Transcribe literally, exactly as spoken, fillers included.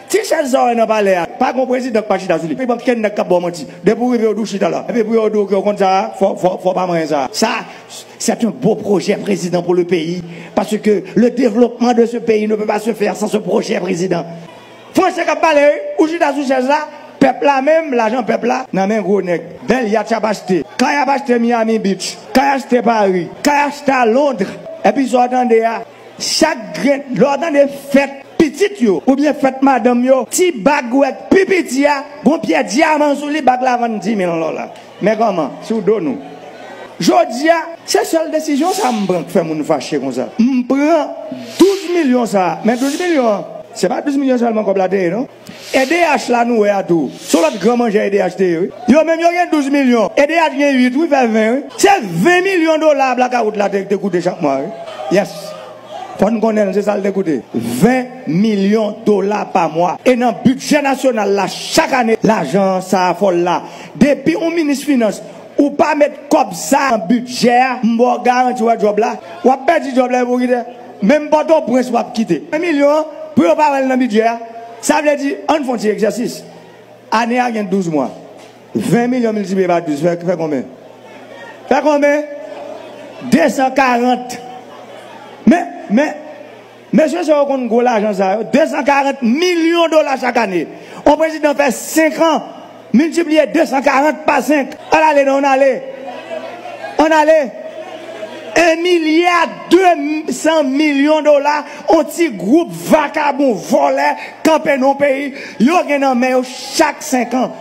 Ti chèz sa w wè nan palè a, pa gon prezidan k pa chita sou li. Li pa kenn nèg k ap ba w manti. Depi w rive, yo di w chita la. Epi pou yo di w ke w konn sa, fò, fò, fò pa manyen sa. Sa, c'est un beau projet, président, pour le pays. Parce que le développement de ce pays ne peut pas se faire sans ce projet, président. Franse k ap pale, wi. Ou chita sou chèz la, pèp la menm, lajan pèp la, nan men gwo nèg. Bèl yat y ap achte. Kay y ap achte Miami Beach. Kay achte Paris. Kay achte a Londres. Epi sa w tande a, chak grenn, lè w tande fèt pitit yo, oubyen fèt madanm yo, ti bag ou wè k pi piti a, gon pyè dyaman sou li, bag la vann dis mil dola. Men kòman, sou do nou. Jodi a, se sèl desizyon sa m pran k fè moun fache konsa. M pran douz milyon sa, men douz milyon an, se pa douz milyon sèlman kòb la te ye, non. E D H la nou wè a tou. Se yon lòt gran manjè E D H te ye, wi. Yo menm yo gen douz milyon. E D H gen uit, wi, fè ven, wi. Se ven milyon dola blakawout la te, te koute chak mwa, wi. Yes. Fò n konnen l, se sa l te koute. Ven milyon dola pa mwa. E nan bidjè nasyonal la, chak ane, lajan sa a fòl la. Depi yon minis finans, ou pa met kòb sa nan bidjè a, m ba w garanti, wè djòb la, w ap pèdi djòb la epi w kite. Menm Pòtoprens w ap kite. Ven milyon an, pou yo pa wè l nan bidjè a, sa vle di, ann fè yon ti egzèsis. Ane a gen douz mwa. Ven milyon miltipliye pa douz, fè, fè konbyen? Fè konbyen? De san karant. Men, men, mesye sa yo konn gwo lajan sa yo. De san karant milyon dola chak ane. On prezidan fè senk an, miltipliye de san karant pa senk. Ann ale non, ann ale. Ann ale. En milya de san milyon dola, on ti gwoup vakabon, vòlè, kanpe nan yon peyi, yo gen nan men yo chak senk an.